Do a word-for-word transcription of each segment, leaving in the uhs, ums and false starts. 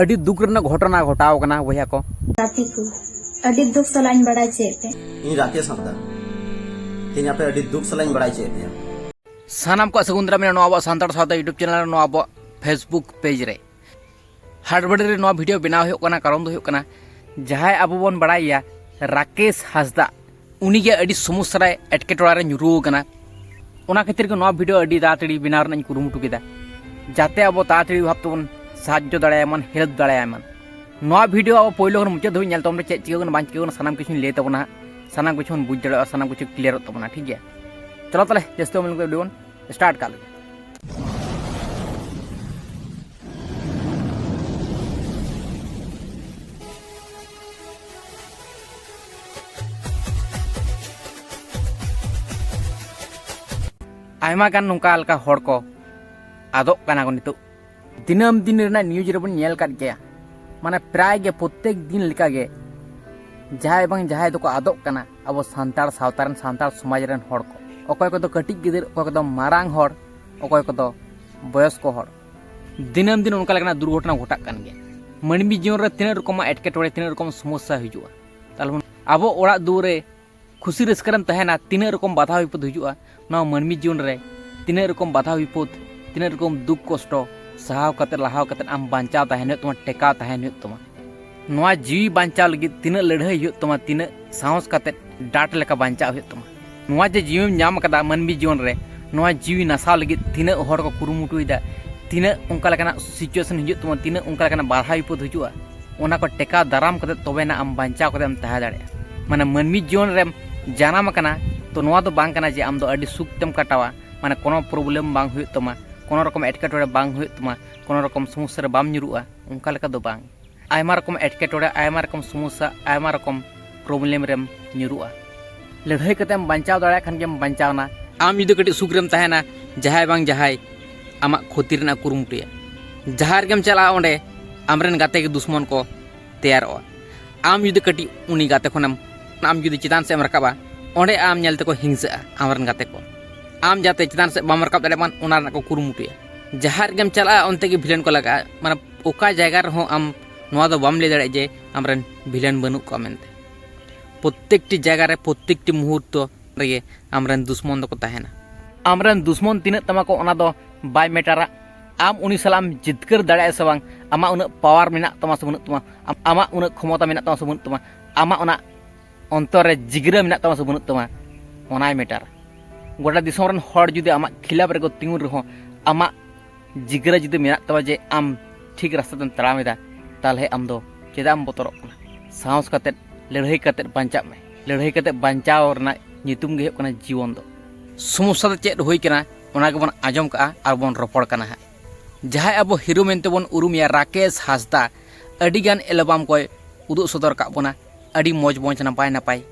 ᱟᱹᱰᱤ ᱫᱩᱠ ᱨᱮᱱᱟᱜ ᱜᱷᱚᱴᱚᱱᱟ ᱜᱷᱚᱴᱟᱣ ᱠᱟᱱᱟ ᱵᱚᱭᱦᱟ ᱠᱚ᱾ ᱜᱟᱛᱮ ᱠᱚ, ᱟᱹᱰᱤ ᱫᱩᱠ ᱥᱟᱞᱟᱜ ᱤᱧ ᱵᱟᱲᱟᱭ ᱦᱚᱪᱚᱭᱮᱫ ᱯᱮ᱾ ᱤᱧ ᱨᱟᱠᱮᱥ ᱦᱟᱸᱥᱫᱟ᱾ ᱛᱮᱦᱮᱧ ᱟᱯᱮ ᱟᱹᱰᱤ ᱫᱩᱠ ᱥᱟᱞᱟᱜ ᱤᱧ ᱵᱟᱲᱟᱭ ᱦᱚᱪᱚᱭᱮᱫ ᱯᱮᱭᱟ᱾ ᱥᱟᱱᱟᱢ ᱠᱚᱣᱟᱜ ᱥᱟᱹᱜᱩᱱ ᱫᱟᱨᱟᱢ ᱢᱮᱱᱟᱜᱼᱟ ᱱᱚᱣᱟ ᱟᱵᱚᱣᱟᱜ ᱥᱟᱱᱛᱟᱲ ᱥᱟᱶᱛᱟ YouTube channel ᱨᱮ, ᱱᱚᱣᱟ ᱟᱵᱚᱣᱟᱜ Facebook page ᱨᱮ᱾ ᱦᱟᱴᱵᱟᱹᱲᱤ ᱨᱮ ᱱᱚᱣᱟ video ᱵᱮᱱᱟᱣ ᱦᱩᱭᱩᱜ ᱠᱟᱱᱟ, ᱠᱟᱨᱚᱱ ᱫᱚ ᱦᱩᱭᱩᱜ ᱠᱟᱱᱟ, ᱡᱟᱦᱟᱸᱭ ᱟᱵᱚ ᱵᱚᱱ ᱵᱟᱲᱟᱭᱮᱭᱟ ᱨᱟᱠᱮᱥ ᱦᱟᱸᱥᱫᱟ, ᱩᱱᱤᱜᱮ ᱟᱹᱰᱤ ᱥᱚᱢᱚᱥᱥᱟ ᱨᱮ, ᱮᱴᱠᱮᱴᱚᱬᱮ ᱨᱮ ᱧᱩᱨᱩ ᱟᱠᱟᱱᱟ᱾ ᱚᱱᱟ ᱠᱷᱟᱹᱛᱤᱨ ᱜᱮ ᱱᱚᱣᱟ video ᱟᱹᱰᱤ ᱛᱟᱲᱟᱛᱟᱲᱤ ᱵᱮᱱᱟᱣ ᱨᱮᱱᱟᱜ ᱤᱧ ᱠᱩᱨᱩᱢᱩᱴᱩ ᱠᱮᱫᱟ, ᱡᱟᱛᱮ ᱟᱵᱚ ᱛᱟᱲᱟᱛᱟᱲᱤ ᱵᱷᱟᱵ ᱛᱮᱵᱚᱱ ᱥᱟᱦᱟᱡᱽᱡᱚ ᱫᱟᱲᱮᱭᱟᱭ ᱢᱟᱱ, help ᱫᱟᱲᱮᱭᱟᱭ ᱢᱟᱱ᱾ ᱱᱚᱣᱟ video ᱟᱵᱚ ᱯᱳᱭᱞᱳ ᱠᱷᱚᱱ ᱢᱩᱪᱟᱹᱫ ᱫᱷᱟᱹᱵᱤᱡ ᱧᱮᱞ ᱛᱟᱵᱚᱱ ᱯᱮ, ᱪᱮᱫ ᱪᱤᱠᱟᱹᱜ ᱠᱟᱱᱟ ᱵᱟᱝ ᱪᱤᱠᱟᱹᱜ ᱠᱟᱱᱟ, ᱥᱟᱱᱟᱢ ᱠᱤᱪᱷᱩᱧ ᱞᱟᱹᱭ ᱛᱟᱵᱚᱱᱟ ᱦᱟᱸᱜ, ᱥᱟᱱᱟᱢ ᱠᱤᱪᱷᱩ ᱵᱚᱱ ᱵᱩᱡᱽ ᱫᱟᱲᱮᱭᱟᱜᱼᱟ, ᱥᱟᱱᱟᱢ ᱠᱤᱪᱷᱩ clear ᱚᱜ ᱛᱟᱵᱚᱱᱟ, ᱴᱷᱤᱠ ᱜᱮᱭᱟ? ᱪᱚᱞᱚ ᱛᱟᱦᱞᱮ ᱡᱟᱹᱥᱛᱤ ᱵᱟᱝ ᱞᱟᱹᱭ ᱠᱟᱛᱮ video ᱵᱚᱱ start ᱠᱟᱜ ᱞᱮᱜᱮ᱾ ᱟᱭᱢᱟ ᱜᱟᱱ ᱱᱚᱝᱠᱟ ᱞᱮᱠᱟ ᱦᱚᱲ ᱠᱚ ᱟᱫᱚᱜ ᱠᱟᱱᱟ ᱠᱚ ᱱᱤᱛᱚᱜ᱾ ᱫᱤᱱᱟᱹᱢ ᱫᱤᱱ ᱨᱮᱱᱟᱜ news ᱨᱮᱵᱚᱱ ᱧᱮᱞ ᱠᱟᱫ ᱜᱮᱭᱟ, ᱢᱟᱱᱮ ᱯᱨᱟᱭ ᱜᱮ ᱯᱨᱚᱛᱮᱠ ᱫᱤᱱ ᱞᱮᱠᱟᱜᱮ ᱡᱟᱦᱟᱸᱭ ᱵᱟᱝ ᱡᱟᱦᱟᱸᱭ ᱫᱚᱠᱚ ᱟᱫᱚᱜ ᱠᱟᱱᱟ ᱟᱵᱚ ᱥᱟᱱᱛᱟᱲ ᱥᱟᱶᱛᱟ ᱨᱮᱱ, ᱥᱟᱱᱛᱟᱲ ᱥᱚᱢᱟᱡᱽ ᱨᱮᱱ ᱦᱚᱲ ᱠᱚ᱾ ᱚᱠᱚᱭ ᱠᱚᱫᱚ ᱠᱟᱹᱴᱤᱡ ᱜᱤᱫᱟᱹᱨ, ᱚᱠᱚᱭ ᱠᱚᱫᱚ ᱢᱟᱨᱟᱝ ᱦᱚᱲ, ᱚᱠᱚᱭ ᱠᱚᱫᱚ ᱵᱚᱭᱚᱥᱠᱚ ᱦᱚᱲ᱾ ᱫᱤᱱᱟᱹᱢ ᱫᱤᱱ ᱚᱱᱠᱟ ᱞᱮᱠᱟᱱᱟᱜ ᱫᱩᱨᱜᱷᱚᱴᱚᱱᱟ ᱜᱷᱚᱴᱟᱜ ᱠᱟᱱ ᱜᱮᱭᱟ᱾ ᱢᱟᱹᱱᱢᱤ ᱡᱤᱭᱚᱱ ᱨᱮ ᱛᱤᱱᱟᱹᱜ ᱨᱚᱠᱚᱢᱟᱜ ᱮᱴᱠᱮᱴᱚᱬᱮ, ᱛᱤᱱᱟᱹᱜ ᱨᱚᱠᱚᱢ ᱥᱚᱢᱚᱥᱥᱟ ᱦᱤᱡᱩᱜᱼᱟ᱾ ᱛᱟᱦᱞᱮ ᱵᱚᱱ, ᱟᱵᱚ ᱚᱲᱟᱜ ᱫᱩᱣᱟᱹᱨ ᱨᱮ ᱠᱷᱩᱥᱤ ᱨᱟᱹᱥᱠᱟᱹ ᱨᱮᱢ ᱛᱟᱦᱮᱱᱟ, ᱛᱤᱱᱟᱹᱜ ᱨᱚᱠᱚᱢ ᱵᱟᱫᱷᱟ ᱵᱤᱯᱚᱫ ᱦᱤᱡᱩᱜᱼᱟ᱾ ᱱᱚᱣᱟ ᱢᱟᱹᱱᱢᱤ ᱡᱤᱭᱚᱱ ᱨᱮ ᱛᱤᱱᱟᱹᱜ ᱨᱚᱠᱚᱢ ᱵᱟᱫᱷᱟ ᱵᱤᱯᱚᱫ, ᱛᱤᱱᱟᱹᱜ ᱨᱚᱠᱚᱢ ᱫᱩᱠ ᱠᱚᱥᱴᱚ ᱥᱟᱦᱟᱣ ᱠᱟᱛᱮ, ᱞᱟᱦᱟᱣ ᱠᱟᱛᱮ ᱟᱢ ᱵᱟᱧᱪᱟᱣ ᱛᱟᱦᱮᱱ ᱦᱩᱭᱩᱜ ᱛᱟᱢᱟ, ᱴᱮᱠᱟᱣ ᱛᱟᱦᱮᱱ ᱦᱩᱭᱩᱜ ᱛᱟᱢᱟ᱾ ᱱᱚᱣᱟ ᱡᱤᱣᱤ ᱵᱟᱧᱪᱟᱣ ᱞᱟᱹᱜᱤᱫ ᱛᱤᱱᱟᱹᱜ ᱞᱟᱹᱲᱦᱟᱹᱭ ᱦᱩᱭᱩᱜ ᱛᱟᱢᱟ, ᱛᱤᱱᱟᱹᱜ ᱥᱟᱦᱚᱥ ᱠᱟᱛᱮ ᱰᱟᱴ ᱞᱮᱠᱟ ᱵᱟᱧᱪᱟᱣ ᱦᱩᱭᱩᱜ ᱛᱟᱢᱟ᱾ ᱱᱚᱣᱟ ᱡᱮ ᱡᱤᱣᱤᱢ ᱧᱟᱢ ᱟᱠᱟᱫᱟ ᱢᱟᱹᱱᱢᱤ ᱡᱤᱭᱚᱱ ᱨᱮ, ᱱᱚᱣᱟ ᱡᱤᱣᱤ ᱱᱟᱥᱟᱣ ᱞᱟᱹᱜᱤᱫ ᱛᱤᱱᱟᱹᱜ ᱦᱚᱲ ᱠᱚ ᱠᱩᱨᱩᱢᱩᱴᱩᱭᱮᱫᱟ, ᱛᱤᱱᱟᱹᱜ ᱚᱱᱠᱟ ᱞᱮᱠᱟᱱᱟᱜ situation ᱦᱤᱡᱩᱜ ᱛᱟᱢᱟ, ᱛᱤᱱᱟᱹᱜ ᱚᱱᱠᱟ ᱞᱮᱠᱟᱱᱟᱜ ᱵᱟᱫᱷᱟ ᱵᱤᱯᱚᱫ ᱦᱤᱡᱩᱜᱼᱟ, ᱚᱱᱟ ᱠᱚ ᱴᱮᱠᱟᱣ ᱫᱟᱨᱟᱢ ᱠᱟᱛᱮ ᱛᱚᱵᱮᱱᱟ ᱟᱢ ᱵᱟᱧᱪᱟᱣ ᱠᱟᱛᱮ ᱮᱢ ᱛᱟᱦᱮᱸ ᱫᱟᱲᱮᱭᱟᱜᱼᱟ᱾ ᱢᱟᱱᱮ ᱢᱟᱹᱱᱢᱤ ᱡᱤᱭᱚᱱ ᱨᱮᱢ ᱡᱟᱱᱟᱢ ᱟᱠᱟᱱᱟ, ᱛᱚ ᱱᱚᱣᱟ ᱫᱚ ᱵᱟᱝ ᱠᱟᱱᱟ ᱡᱮ ᱟᱢ ᱫᱚ ᱟᱹᱰᱤ ᱥᱩᱠ ᱛᱮᱢ ᱠᱟᱴᱟᱣᱟ, ᱢᱟᱱᱮ ᱠᱳᱱᱳ problem ᱵᱟᱝ ᱦᱩᱭᱩᱜ ᱛᱟᱢᱟ, ᱠᱳᱱᱳ ᱨᱚᱠᱚᱢ ᱮᱴᱠᱮᱴᱚᱬᱮ ᱵᱟᱝ ᱦᱩᱭᱩᱜ ᱛᱟᱢᱟ, ᱠᱳᱱᱳ ᱨᱚᱠᱚᱢ ᱥᱚᱢᱚᱥᱥᱟ ᱨᱮ ᱵᱟᱢ ᱧᱩᱨᱩᱜᱼᱟ, ᱚᱱᱠᱟ ᱞᱮᱠᱟ ᱫᱚ ᱵᱟᱝ᱾ ᱟᱭᱢᱟ ᱨᱚᱠᱚᱢ ᱮᱴᱠᱮᱴᱚᱬᱮ, ᱟᱭᱢᱟ ᱨᱚᱠᱚᱢ ᱥᱚᱢᱚᱥᱥᱟ, ᱟᱭᱢᱟ ᱨᱚᱠᱚᱢ problem ᱨᱮᱢ ᱧᱩᱨᱩᱜᱼᱟ᱾ ᱞᱟᱹᱲᱦᱟᱹᱭ ᱠᱟᱛᱮᱢ ᱵᱟᱧᱪᱟᱣ ᱫᱟᱲᱮᱭᱟᱜ ᱠᱷᱟᱱ ᱜᱮᱢ ᱵᱟᱧᱪᱟᱣᱱᱟ᱾ ᱟᱢ ᱡᱩᱫᱤ ᱠᱟᱹᱴᱤᱡ ᱥᱩᱠ ᱨᱮᱢ ᱛᱟᱦᱮᱱᱟ, ᱡᱟᱦᱟᱸᱭ ᱵᱟᱝ ᱡᱟᱦᱟᱸᱭ ᱟᱢᱟᱜ ᱠᱷᱚᱛᱤ ᱨᱮᱱᱟᱜ ᱠᱩᱨᱩᱢᱩᱴᱩᱭᱟ᱾ ᱡᱟᱦᱟᱸ ᱨᱮᱜᱮᱢ ᱪᱟᱞᱟᱜᱼᱟ, ᱚᱸᱰᱮ ᱟᱢᱨᱮᱱ ᱜᱟᱛᱮ ᱜᱮ ᱫᱩᱥᱢᱚᱱ ᱠᱚ ᱛᱮᱭᱟᱨᱚᱜᱼᱟ᱾ ᱟᱢ ᱡᱩᱫᱤ ᱠᱟᱹᱴᱤᱡ ᱩᱱᱤ ᱜᱟᱛᱮ ᱠᱷᱚᱱᱮᱢ, ᱟᱢ ᱡᱩᱫᱤ ᱪᱮᱛᱟᱱ ᱥᱮᱫ ᱮᱢ ᱨᱟᱠᱟᱵᱼᱟ, ᱚᱸᱰᱮ ᱟᱢ ᱧᱮᱞ ᱛᱮᱠᱚ ᱦᱤᱝᱥᱟᱹᱜᱼᱟ ᱟᱢᱨᱮᱱ ᱜᱟᱛᱮ ᱠᱚ᱾ ᱟᱢ ᱡᱟᱛᱮ ᱪᱮᱛᱟᱱ ᱥᱮᱫ ᱵᱟᱢ ᱨᱟᱠᱟᱵ ᱫᱟᱲᱮᱭᱟᱜ ᱢᱟ, ᱚᱱᱟ ᱨᱮᱱᱟᱜ ᱠᱚ ᱠᱩᱨᱩᱢᱩᱴᱩᱭᱟ᱾ ᱡᱟᱦᱟᱸ ᱨᱮᱜᱮᱢ ᱪᱟᱞᱟᱜᱼᱟ, ᱚᱱᱛᱮ ᱜᱮ villain ᱠᱚ ᱞᱟᱜᱟᱜᱼᱟ, ᱢᱟᱱᱮ ᱚᱠᱟ ᱡᱟᱭᱜᱟ ᱨᱮᱦᱚᱸ ᱟᱢ ᱱᱚᱣᱟ ᱫᱚ ᱵᱟᱢ ᱞᱟᱹᱭ ᱫᱟᱲᱮᱭᱟᱜᱼᱟ ᱡᱮ ᱟᱢᱨᱮᱱ ᱵᱷᱤᱞᱮᱱ ᱵᱟᱹᱱᱩᱜ ᱠᱚᱣᱟ ᱢᱮᱱᱛᱮ᱾ ᱯᱨᱚᱛᱮᱠᱴᱤ ᱡᱟᱭᱜᱟ ᱨᱮ, ᱯᱨᱚᱛᱮᱠᱴᱤ ᱢᱩᱦᱩᱨᱛᱚ ᱨᱮᱜᱮ ᱟᱢᱨᱮᱱ ᱫᱩᱥᱢᱚᱱ ᱫᱚᱠᱚ ᱛᱟᱦᱮᱱᱟ᱾ ᱟᱢᱨᱮᱱ ᱫᱩᱥᱢᱚᱱ ᱛᱤᱱᱟᱹᱜ ᱛᱟᱢᱟ ᱠᱚ, ᱚᱱᱟ ᱫᱚ ᱵᱟᱭ ᱢᱮᱴᱟᱨᱟ᱾ ᱟᱢ ᱩᱱᱤ ᱥᱟᱞᱟᱜ ᱮᱢ ᱡᱤᱛᱠᱟᱹᱨ ᱫᱟᱲᱮᱭᱟᱜᱼᱟ ᱥᱮ ᱵᱟᱝ, ᱟᱢᱟᱜ ᱩᱱᱟᱹᱜ ᱯᱟᱣᱟᱨ ᱢᱮᱱᱟᱜ ᱛᱟᱢᱟ ᱥᱮ ᱵᱟᱹᱱᱩᱜ ᱛᱟᱢᱟ, ᱟᱢ, ᱟᱢᱟᱜ ᱩᱱᱟᱹᱜ ᱠᱷᱚᱢᱚᱛᱟ ᱢᱮᱱᱟᱜ ᱛᱟᱢᱟ ᱥᱮ ᱵᱟᱹᱱᱩᱜ ᱛᱟᱢᱟ, ᱟᱢᱟᱜ ᱚᱱᱟ ᱚᱱᱛᱚᱨ ᱨᱮ ᱡᱤᱜᱽᱨᱟᱹ ᱢᱮᱱᱟᱜ ᱛᱟᱢᱟ ᱥᱮ ᱵᱟᱹᱱᱩᱜ ᱛᱟᱢᱟ, ᱚᱱᱟᱭ ᱢᱮᱴᱟᱨᱟ᱾ ᱜᱚᱴᱟ ᱫᱤᱥᱚᱢ ᱨᱮᱱ ᱦᱚᱲ ᱡᱩᱫᱤ ᱟᱢᱟᱜ ᱠᱷᱤᱞᱟᱯ ᱨᱮᱠᱚ ᱛᱤᱸᱜᱩᱱ ᱨᱮᱦᱚᱸ, ᱟᱢᱟᱜ ᱡᱤᱜᱽᱨᱟᱹ ᱡᱩᱫᱤ ᱢᱮᱱᱟᱜ ᱛᱟᱢᱟ ᱡᱮ ᱟᱢ ᱴᱷᱤᱠ ᱨᱟᱥᱛᱟ ᱛᱮᱢ ᱛᱟᱲᱟᱢ ᱮᱫᱟ, ᱛᱟᱦᱚᱞᱮ ᱟᱢ ᱫᱚ ᱪᱮᱫᱟᱜ ᱮᱢ ᱵᱚᱛᱚᱨᱚᱜ ᱠᱟᱱᱟ? ᱥᱟᱦᱚᱥ ᱠᱟᱛᱮᱫ, ᱞᱟᱹᱲᱦᱟᱹᱭ ᱠᱟᱛᱮᱫ ᱵᱟᱧᱪᱟᱜ ᱢᱮ᱾ ᱞᱟᱹᱲᱦᱟᱹᱭ ᱠᱟᱛᱮᱫ ᱵᱟᱧᱪᱟᱣ ᱨᱮᱱᱟᱜ ᱧᱩᱛᱩᱢ ᱜᱮ ᱦᱩᱭᱩᱜ ᱠᱟᱱᱟ ᱡᱤᱭᱚᱱ ᱫᱚ᱾ ᱥᱚᱢᱚᱥᱥᱟ ᱫᱚ ᱪᱮᱫ ᱦᱩᱭ ᱠᱟᱱᱟ, ᱚᱱᱟ ᱜᱮᱵᱚᱱ ᱟᱸᱡᱚᱢ ᱠᱟᱜᱼᱟ ᱟᱨ ᱵᱚᱱ ᱨᱚᱯᱚᱲ ᱠᱟᱱᱟ ᱦᱟᱸᱜ᱾ ᱡᱟᱦᱟᱸᱭ ᱟᱵᱚ ᱦᱤᱨᱳ ᱢᱮᱱᱛᱮ ᱵᱚᱱ ᱩᱨᱩᱢᱮᱭᱟ, ᱨᱟᱠᱮᱥ ᱦᱟᱸᱥᱫᱟ, ᱟᱹᱰᱤᱜᱟᱱ ᱮᱞᱵᱟᱢ ᱠᱚᱭ ᱩᱫᱩᱜ ᱥᱚᱫᱚᱨ ᱠᱟᱜ ᱵᱚᱱᱟ, ᱟᱹᱰᱤ ᱢᱚᱡᱽ ᱢᱚᱡᱽ, ᱱᱟᱯᱟᱭ ᱱᱟᱯᱟᱭ᱾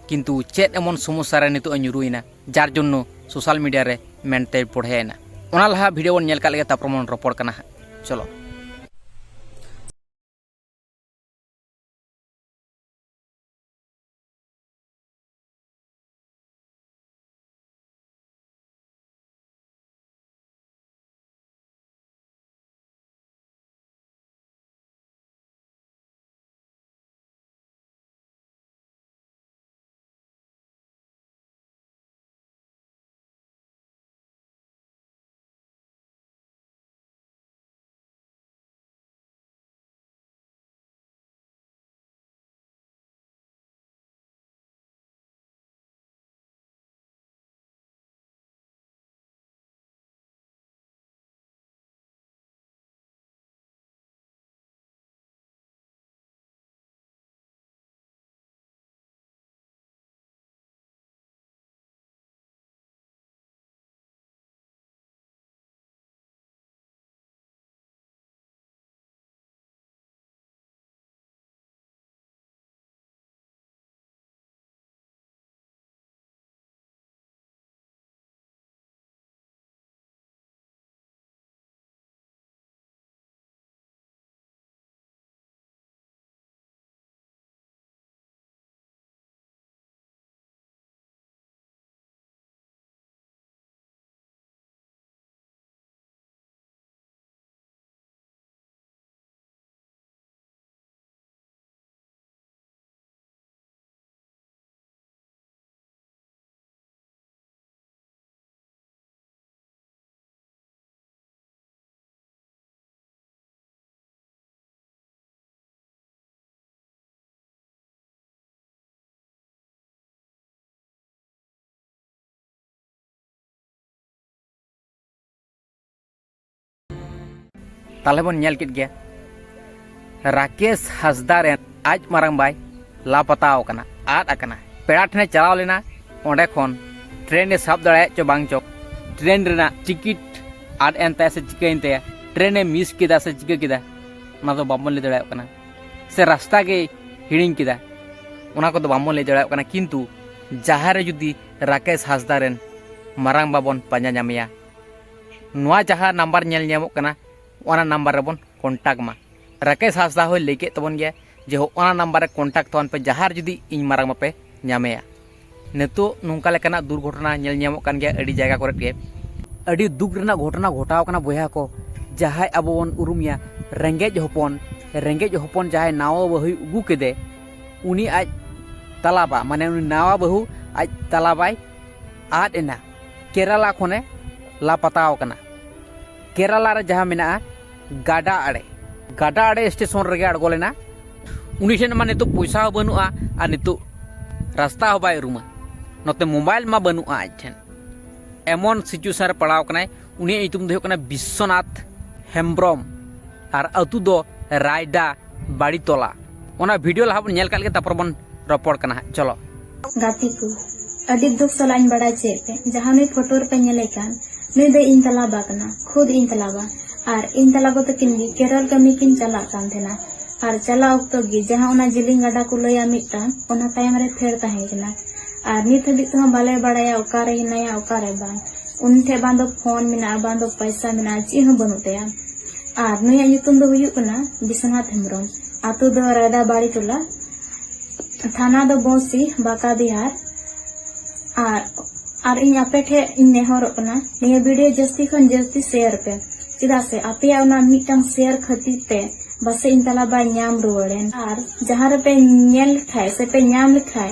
ᱠᱤᱱᱛᱩ ᱪᱮᱫ ᱮᱢᱚᱱ ᱥᱚᱢᱚᱥᱥᱟ ᱨᱮ ᱱᱤᱛᱚᱜ ᱮ ᱧᱩᱨᱩᱭᱮᱱᱟ, ᱡᱟᱨ ᱡᱚᱱᱱᱚ ᱥᱳᱥᱟᱞ ᱢᱤᱰᱤᱭᱟ ᱨᱮ ᱢᱮᱱᱛᱮᱭ ᱵᱚᱲᱦᱮᱭᱮᱱᱟ? ᱚᱱᱟ ᱞᱟᱦᱟ ᱵᱷᱤᱰᱤᱭᱳ ᱵᱚᱱ ᱧᱮᱞ ᱠᱟᱜ ᱞᱮᱜᱮ, ᱛᱟᱨᱯᱚᱨ ᱵᱚᱱ ᱨᱚᱯᱚᱲ ᱠᱟᱱᱟ ᱦᱟᱸᱜ᱾ ᱪᱚᱞᱚ᱾ ᱛᱟᱦᱞᱮ ᱵᱚᱱ ᱧᱮᱞ ᱠᱮᱫ ᱜᱮᱭᱟ, ᱨᱟᱠᱮᱥ ᱦᱟᱸᱥᱫᱟ ᱨᱮᱱ ᱟᱡ ᱢᱟᱨᱟᱝ ᱵᱟᱭ ᱞᱟᱯᱟᱛᱟᱣ ᱟᱠᱟᱱᱟ, ᱟᱫ ᱟᱠᱟᱱᱟ᱾ ᱯᱮᱲᱟ ᱴᱷᱮᱱᱮ ᱪᱟᱞᱟᱣ ᱞᱮᱱᱟ, ᱚᱸᱰᱮ ᱠᱷᱚᱱ ᱴᱨᱮᱱ ᱮ ᱥᱟᱵ ᱫᱟᱲᱮᱭᱟᱜ ᱪᱚ ᱵᱟᱝ ᱪᱚ, ᱴᱨᱮᱱ ᱨᱮᱱᱟᱜ ᱴᱤᱠᱤᱴ ᱟᱫ ᱮᱱ ᱛᱟᱭᱟ ᱥᱮ ᱪᱤᱠᱟᱹᱭᱮᱱ ᱛᱟᱭᱟ, ᱴᱨᱮᱱ ᱮ ᱢᱤᱥ ᱠᱮᱫᱟ ᱥᱮ ᱪᱤᱠᱟᱹ ᱠᱮᱫᱟ, ᱚᱱᱟ ᱫᱚ ᱵᱟᱵᱚᱱ ᱞᱟᱹᱭ ᱫᱟᱲᱮᱭᱟᱜ ᱠᱟᱱᱟ᱾ ᱥᱮ ᱨᱟᱥᱛᱟ ᱜᱮᱭ ᱦᱤᱲᱤᱧ ᱠᱮᱫᱟ, ᱚᱱᱟ ᱠᱚᱫᱚ ᱵᱟᱵᱚᱱ ᱞᱟᱹᱭ ᱫᱟᱲᱮᱭᱟᱜ ᱠᱟᱱᱟ᱾ ᱠᱤᱱᱛᱩ ᱡᱟᱦᱟᱸ ᱨᱮ ᱡᱩᱫᱤ ᱨᱟᱠᱮᱥ ᱦᱟᱸᱥᱫᱟ ᱨᱮᱱ ᱢᱟᱨᱟᱝ ᱵᱟᱵᱚᱱ ᱯᱟᱸᱡᱟ ᱧᱟᱢᱮᱭᱟ, ᱱᱚᱣᱟ ᱡᱟᱦᱟᱸ ᱱᱟᱢᱵᱟᱨ ᱧᱮᱞ ᱧᱟᱢᱚᱜ ᱠᱟᱱᱟ, ᱚᱱᱟ ᱱᱟᱢᱵᱟᱨ ᱨᱮᱵᱚᱱ ᱠᱚᱱᱴᱟᱠᱴ ᱢᱟ᱾ ᱨᱟᱠᱮᱥ ᱦᱟᱸᱥᱫᱟ ᱦᱚᱸᱭ ᱞᱟᱹᱭ ᱠᱮᱫ ᱛᱟᱵᱚᱱ ᱜᱮᱭᱟ ᱡᱮ ᱦᱚᱸ ᱚᱱᱟ ᱱᱟᱢᱵᱟᱨ ᱨᱮ ᱠᱚᱱᱴᱟᱠᱴ ᱛᱟᱵᱚᱱ ᱯᱮ, ᱡᱟᱦᱟᱸ ᱨᱮ ᱡᱩᱫᱤ ᱤᱧ ᱢᱟᱨᱟᱝ ᱵᱟᱯᱮ ᱧᱟᱢᱮᱭᱟ᱾ ᱱᱤᱛᱚᱜ ᱱᱚᱝᱠᱟ ᱞᱮᱠᱟᱱᱟᱜ ᱫᱩᱨᱜᱷᱚᱴᱚᱱᱟ ᱧᱮᱞ ᱧᱟᱢᱚᱜ ᱠᱟᱱ ᱜᱮᱭᱟ ᱟᱹᱰᱤ ᱡᱟᱭᱜᱟ ᱠᱚᱨᱮ ᱜᱮ᱾ ᱟᱹᱰᱤ ᱫᱩᱠ ᱨᱮᱱᱟᱜ ᱜᱷᱚᱴᱚᱱᱟ ᱜᱷᱚᱴᱟᱣ ᱠᱟᱱᱟ ᱵᱚᱭᱦᱟ ᱠᱚ, ᱡᱟᱦᱟᱸᱭ ᱟᱵᱚ ᱵᱚᱱ ᱩᱨᱩᱢᱮᱭᱟ, ᱨᱮᱸᱜᱮᱡ ᱦᱚᱯᱚᱱ, ᱨᱮᱸᱜᱮᱡ ᱦᱚᱯᱚᱱ ᱡᱟᱦᱟᱸᱭ ᱱᱟᱣᱟ ᱵᱟᱹᱦᱩᱭ ᱟᱹᱜᱩ ᱠᱮᱫᱮ, ᱩᱱᱤ ᱟᱡ ᱛᱟᱞᱟᱵᱟ, ᱢᱟᱱᱮ ᱩᱱᱤ ᱱᱟᱣᱟ ᱵᱟᱹᱦᱩ ᱟᱡ ᱛᱟᱞᱟᱵᱟᱭ ᱟᱫ ᱮᱱᱟ᱾ ᱠᱮᱨᱟᱞᱟ ᱠᱷᱚᱱᱮ ᱞᱟᱯᱟᱛᱟᱣ ᱠᱟᱱᱟ᱾ ᱠᱮᱨᱟᱞᱟ ᱨᱮ ᱡᱟᱦᱟᱸ ᱢᱮᱱᱟᱜᱼᱟ ᱜᱟᱰᱟ ᱟᱲᱮ, ᱜᱟᱰᱟ ᱟᱲᱮ ᱥᱴᱮᱥᱚᱱ ᱨᱮᱜᱮ ᱟᱬᱜᱚ ᱞᱮᱱᱟ᱾ ᱩᱱᱤ ᱴᱷᱮᱱ ᱢᱟ ᱱᱤᱛᱚᱜ ᱯᱚᱭᱥᱟ ᱦᱚᱸ ᱵᱟᱹᱱᱩᱜᱼᱟ ᱟᱨ ᱱᱤᱛᱚᱜ ᱨᱟᱥᱛᱟ ᱦᱚᱸ ᱵᱟᱭ ᱩᱨᱩᱢᱟ, ᱱᱚᱛᱮ ᱢᱳᱵᱟᱭᱤᱞ ᱢᱟ ᱵᱟᱹᱱᱩᱜᱼᱟ ᱟᱡ ᱴᱷᱮᱱ᱾ ᱮᱢᱚᱱ ᱥᱤᱪᱩᱭᱮᱥᱚᱱ ᱨᱮ ᱯᱟᱲᱟᱣ ᱠᱟᱱᱟᱭ᱾ ᱩᱱᱤᱭᱟᱜ ᱧᱩᱛᱩᱢ ᱫᱚ ᱦᱩᱭᱩᱜ ᱠᱟᱱᱟ ᱵᱤᱥᱥᱚᱱᱟᱛᱷ ᱦᱮᱢᱵᱨᱚᱢ ᱟᱨ ᱟᱹᱛᱩ ᱫᱚ ᱨᱟᱭᱰᱟ ᱵᱟᱲᱤᱛᱚᱞᱟ᱾ ᱚᱱᱟ ᱵᱷᱤᱰᱤᱭᱳ ᱞᱟᱦᱟ ᱵᱚᱱ ᱧᱮᱞ ᱠᱟᱜ ᱞᱮᱜᱮ, ᱛᱟᱨᱯᱚᱨ ᱵᱚᱱ ᱨᱚᱯᱚᱲ ᱠᱟᱱᱟ ᱦᱟᱸᱜ᱾ ᱪᱚᱞᱚ᱾ ᱜᱟᱛᱮ ᱠᱚ, ᱟᱹᱰᱤ ᱫᱩᱠ ᱥᱟᱞᱟᱜ ᱤᱧ ᱵᱟᱲᱟᱭ ᱪᱮᱫ ᱯᱮ, ᱡᱟᱦᱟᱸ ᱱᱩᱭ ᱯᱷᱳᱴᱳ ᱨᱮᱯᱮ ᱧᱮᱞᱮ ᱠᱟᱱ, ᱱᱩᱭ ᱫᱚ ᱤᱧ ᱛᱟᱞᱟᱵᱟ ᱠᱟᱱᱟ, ᱠᱷᱩᱫ ᱤᱧ ᱛᱟᱞᱟᱵᱟ᱾ ᱟᱨ ᱤᱧ ᱛᱟᱞᱟᱵᱟ ᱛᱟᱹᱠᱤᱱ ᱜᱮ ᱠᱮᱨᱚᱞ ᱠᱟᱹᱢᱤ ᱠᱤᱱ ᱪᱟᱞᱟᱜ ᱠᱟᱱ ᱛᱟᱦᱮᱱᱟ᱾ ᱟᱨ ᱪᱟᱞᱟᱣ ᱚᱠᱛᱚ ᱜᱮ ᱡᱟᱦᱟᱸ ᱚᱱᱟ ᱡᱤᱞᱤᱧ ᱜᱟᱰᱟ ᱠᱚ ᱞᱟᱹᱭᱟ ᱢᱤᱫᱴᱟᱝ, ᱚᱱᱟ ᱛᱟᱭᱚᱢ ᱨᱮ ᱯᱷᱮᱰ ᱛᱟᱦᱮᱸ ᱠᱟᱱᱟ᱾ ᱟᱨ ᱱᱤᱛ ᱦᱟᱹᱵᱤᱡ ᱛᱮᱦᱚᱸ ᱵᱟᱞᱮ ᱵᱟᱲᱟᱭᱟ ᱚᱠᱟᱨᱮ ᱦᱮᱱᱟᱭᱟ, ᱚᱠᱟᱨᱮ ᱵᱟᱝ᱾ ᱩᱱᱤ ᱴᱷᱮᱱ ᱵᱟᱝ ᱫᱚ ᱯᱷᱳᱱ ᱢᱮᱱᱟᱜᱼᱟ, ᱵᱟᱝ ᱫᱚ ᱯᱚᱭᱥᱟ ᱢᱮᱱᱟᱜᱼᱟ, ᱪᱮᱫ ᱦᱚᱸ ᱵᱟᱹᱱᱩᱜ ᱛᱟᱭᱟ᱾ ᱟᱨ ᱱᱩᱭᱟᱜ ᱧᱩᱛᱩᱢ ᱫᱚ ᱦᱩᱭᱩᱜ ᱠᱟᱱᱟ ᱵᱤᱥᱥᱚᱱᱟᱛᱷ ᱦᱮᱢᱵᱨᱚᱢ᱾ ᱟᱛᱳ ᱫᱚ ᱨᱟᱭᱫᱟ ᱵᱟᱲᱤ ᱴᱚᱞᱟ, ᱛᱷᱟᱱᱟ ᱫᱚ ᱵᱚᱥᱤ, ᱵᱟᱸᱠᱟ ᱵᱤᱦᱟᱨ᱾ ᱟᱨ, ᱟᱨ ᱤᱧ ᱟᱯᱮ ᱴᱷᱮᱱ ᱤᱧ ᱱᱮᱦᱚᱨᱚᱜ ᱠᱟᱱᱟ, ᱱᱤᱭᱟᱹ ᱵᱷᱤᱰᱤᱭᱳ ᱡᱟᱹᱥᱛᱤ ᱠᱷᱚᱱ ᱡᱟᱹᱥᱛᱤ ᱥᱮᱭᱟᱨ ᱯᱮ, ᱪᱮᱫᱟᱜ ᱥᱮ ᱟᱯᱮᱭᱟᱜ ᱚᱱᱟ ᱢᱤᱫᱴᱟᱝ ᱥᱮᱭᱟᱨ ᱠᱷᱟᱹᱛᱤᱨ ᱛᱮ ᱯᱟᱥᱮᱡ ᱤᱧ ᱛᱟᱞᱟ ᱵᱟᱭ ᱧᱟᱢ ᱨᱩᱣᱟᱹᱲᱮᱱ᱾ ᱟᱨ ᱡᱟᱦᱟᱸ ᱨᱮᱯᱮ ᱧᱮᱞ ᱞᱮᱠᱷᱟᱡ ᱥᱮ ᱯᱮ ᱧᱟᱢ ᱞᱮᱠᱷᱟᱡ,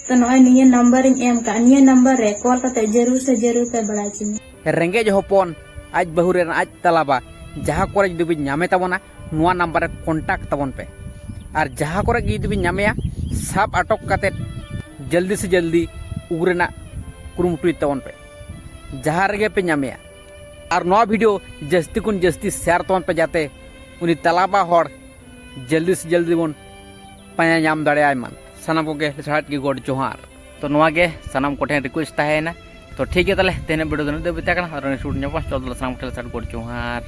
ᱛᱚ ᱱᱚᱜᱼᱚᱭ ᱱᱤᱭᱟᱹ ᱱᱟᱢᱵᱟᱨ ᱤᱧ ᱮᱢ ᱠᱟᱜᱼᱟ, ᱱᱤᱭᱟᱹ ᱱᱟᱢᱵᱟᱨ ᱨᱮ ᱠᱚᱞ ᱠᱟᱛᱮ ᱡᱟᱹᱨᱩᱲ ᱥᱮ ᱡᱟᱹᱨᱩᱲ ᱯᱮ ᱵᱟᱲᱟᱭ ᱦᱚᱪᱚᱧᱟ᱾ ᱨᱮᱸᱜᱮᱡ ᱦᱚᱯᱚᱱ ᱟᱡ ᱵᱟᱹᱦᱩ ᱨᱮᱱ ᱟᱡ ᱛᱟᱞᱟᱵᱟ ᱡᱟᱦᱟᱸ ᱠᱚᱨᱮ ᱡᱩᱫᱤ ᱵᱤᱱ ᱧᱟᱢᱮ ᱛᱟᱵᱚᱱᱟ, ᱱᱚᱣᱟ ᱱᱟᱢᱵᱟᱨ ᱨᱮ ᱠᱚᱱᱴᱟᱠᱴ ᱛᱟᱵᱚᱱ ᱯᱮ᱾ ᱟᱨ ᱡᱟᱦᱟᱸ ᱠᱚᱨᱮ ᱜᱮ ᱡᱩᱫᱤ ᱵᱤᱱ ᱧᱟᱢᱮᱭᱟ, ᱥᱟᱵ ᱟᱴᱚᱠ ᱠᱟᱛᱮᱫ ᱡᱚᱞᱫᱤ ᱥᱮ ᱡᱚᱞᱫᱤ ᱩᱜ ᱨᱮᱱᱟᱜ ᱠᱩᱨᱩᱢᱩᱴᱩᱭ ᱛᱟᱵᱚᱱ ᱯᱮ᱾ ᱡᱟᱦᱟᱸ ᱨᱮᱜᱮ ᱯᱮ ᱧᱟᱢᱮᱭᱟ, ᱟᱨ ᱱᱚᱣᱟ video ᱡᱟᱹᱥᱛᱤ ᱠᱷᱚᱱ ᱡᱟᱹᱥᱛᱤ share ᱛᱟᱵᱚᱱ ᱯᱮ, ᱡᱟᱛᱮ ᱩᱱᱤ ᱛᱟᱞᱟ ᱵᱟ ᱦᱚᱲ ᱡᱚᱞᱫᱤ ᱥᱮ ᱡᱚᱞᱫᱤ ᱵᱚᱱ ᱯᱟᱸᱡᱟ ᱧᱟᱢ ᱫᱟᱲᱮᱭᱟᱭ ᱢᱟ᱾ ᱥᱟᱱᱟᱢ ᱠᱚᱜᱮ ᱞᱮᱥᱟᱲᱦᱮᱫ ᱜᱮ ᱜᱚᱰ ᱡᱚᱦᱟᱨ᱾ ᱛᱚ ᱱᱚᱣᱟ ᱜᱮ ᱥᱟᱱᱟᱢ ᱠᱚᱴᱷᱮᱱ request ᱛᱟᱦᱮᱸᱭᱮᱱᱟ᱾ ᱛᱚ ᱴᱷᱤᱠ ᱜᱮᱭᱟ, ᱛᱟᱦᱚᱞᱮ ᱛᱮᱦᱮᱧᱟᱜ video ᱫᱚ ᱱᱤᱱᱟᱹᱜ ᱫᱷᱟᱹᱵᱤᱡ ᱛᱟᱦᱮᱸ ᱠᱟᱱᱟ᱾ ᱟᱨ next video ᱧᱟᱯᱟᱢ, ᱪᱚᱞ ᱛᱟᱦᱚᱞᱮ ᱥᱟᱱᱟᱢ ᱠᱚᱴᱷᱮᱱ ᱞᱮᱥᱟᱲᱦᱮᱫ ᱜᱚᱰ ᱡᱚᱦᱟᱨ᱾